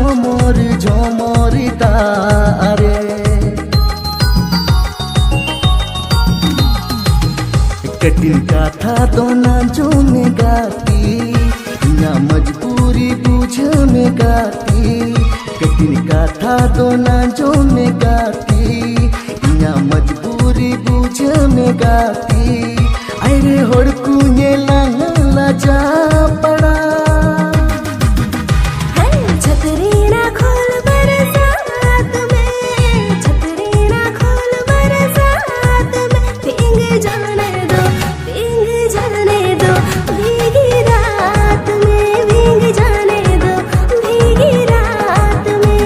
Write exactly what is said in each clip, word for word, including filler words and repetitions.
ᱡᱷᱚᱢᱚᱨ ᱡᱷᱚᱢᱚᱨ ᱫᱟᱜ ᱨᱮ ᱠᱟᱹᱴᱤᱡ ᱠᱟᱛᱷᱟ ᱫᱚ ᱟᱸᱡᱚᱢ ᱢᱮ ᱜᱟᱛᱮ, ᱤᱧᱟᱹᱜ ᱢᱚᱡᱽᱵᱩᱨᱤ ᱵᱩᱡᱷᱟᱹᱣ ᱢᱮ ᱜᱟᱛᱮ, ᱠᱟᱹᱴᱤᱡ ᱠᱟᱛᱷᱟ ᱫᱚ ᱟᱸᱡᱚᱢ ᱢᱮ ᱜᱟᱛᱮ, ᱤᱧᱟᱹᱜ ᱢᱚᱡᱽᱵᱩᱨᱤ ᱵᱩᱡᱷᱟᱹᱣ ᱢᱮ ᱜᱟᱛᱮ, ᱟᱭᱨᱮ ᱦᱚᱲ ᱠᱚ ᱧᱮᱞᱟ ᱞᱟᱡᱟ ᱯᱟᱲᱟ᱾ ᱦᱮᱸ, ᱪᱷᱟᱛᱨᱤ ᱨᱮᱱᱟᱜ ᱠᱷᱚᱞ ᱵᱟᱨᱥᱟᱛ ᱢᱮ, ᱪᱷᱟᱛᱨᱤ ᱨᱮᱱᱟᱜ ᱠᱷᱚᱞ ᱵᱟᱨᱥᱟᱛ ᱢᱮ, ᱵᱤᱝ ᱡᱟᱱᱮ ᱫᱚ, ᱵᱤᱝ ᱡᱟᱱᱮ ᱫᱚ, ᱵᱷᱤᱜᱤ ᱨᱟᱛ ᱢᱮ, ᱵᱤᱝ ᱡᱟᱱᱮ ᱫᱚ, ᱵᱷᱤᱜᱤ ᱨᱟᱛ ᱢᱮ᱾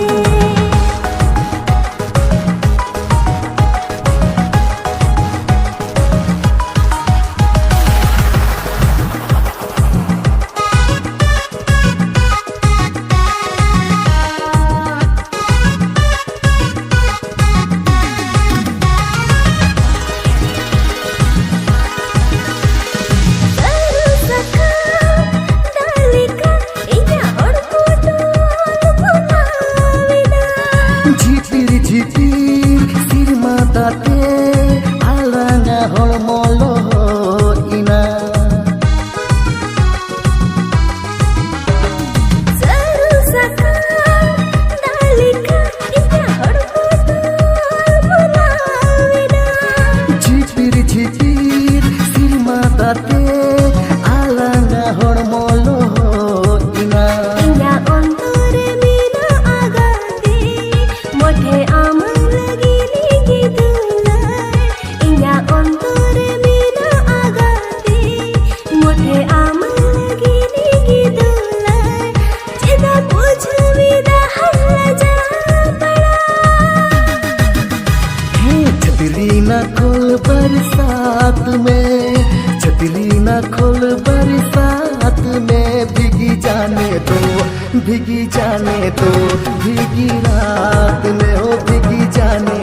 ᱥᱟᱹᱨᱩ ᱥᱟᱠᱟᱢ ᱫᱟᱜ ᱞᱮᱠᱟ ᱤᱧᱟᱜ ᱦᱚᱲᱢᱚ ᱰᱚᱞ ᱵᱷᱚᱨᱟᱣ ᱮᱱᱟ᱾ ᱡᱷᱤᱯᱤᱨ ᱡᱷᱤᱯᱤᱨ ᱥᱮᱨᱢᱟ ᱫᱟᱜ ᱛᱮ ᱟᱞᱟᱝᱟᱜ ᱦᱚᱲᱢᱚ ᱞᱚᱦᱚᱫ ᱮᱱᱟ᱾ ᱥᱟᱹᱨᱩ ᱥᱟᱠᱟᱢ ᱫᱟᱜ ᱞᱮᱠᱟ ᱤᱧᱟᱜ ᱦᱚᱲᱢᱚ ᱰᱚᱞ ᱵᱷᱚᱨᱟᱣ ᱮᱱᱟ᱾ ᱡᱷᱤᱯᱤᱨ ᱡᱷᱤᱯᱤᱨ ᱥᱮᱨᱢᱟ ᱫᱟᱜ ᱛᱮ ᱟᱞᱟᱝᱟᱜ ᱦᱚᱲᱢᱚ ᱞᱚᱦᱚᱫ ᱮᱱᱟ᱾ ᱤᱧᱟᱜ ᱚᱱᱛᱚᱨ ᱨᱮ ᱢᱮᱱᱟᱜᱼᱟ ᱜᱟᱛᱮ, ᱢᱚᱴᱷᱮ ᱟᱢ ᱞᱟᱹᱜᱤᱫ ᱤᱧ ᱫᱩᱞᱟᱹᱲ᱾ ᱤᱧᱟᱜ ᱚᱱᱛᱚᱨ ᱨᱮ ᱢᱮᱱᱟᱜᱼᱟ ᱜᱟᱛᱮ, ᱢᱚᱴᱷᱮ ᱟᱢ ᱞᱟᱹᱜᱤᱫ ᱤᱧ ᱫᱩᱞᱟᱹᱲ᱾ ᱪᱮᱫᱟᱜ ᱵᱩᱡᱷᱟᱹᱣ ᱮᱫᱟ ᱦᱟᱞᱞᱟ ᱡᱟᱯᱲᱟ? ᱦᱮᱸ, ᱪᱷᱟᱛᱨᱤ ᱨᱮᱱᱟᱜ ᱠᱷᱚᱞ ᱵᱟᱨᱥᱟᱛ ᱢᱮ, ᱪᱷᱟᱛᱨᱤ ᱨᱮᱱᱟᱜ ᱠᱷᱚᱞ ᱵᱟᱨᱥᱟᱛ ᱢᱮ, ᱵᱷᱤᱜᱤ ᱡᱟᱱᱮ ᱫᱚ, ᱵᱷᱤᱜᱤ ᱡᱟᱱᱮ ᱫᱚ, ᱵᱷᱤᱜᱤ ᱨᱟᱛ ᱢᱮ, ᱦᱳ ᱵᱷᱤᱜᱤ ᱡᱟᱱᱮ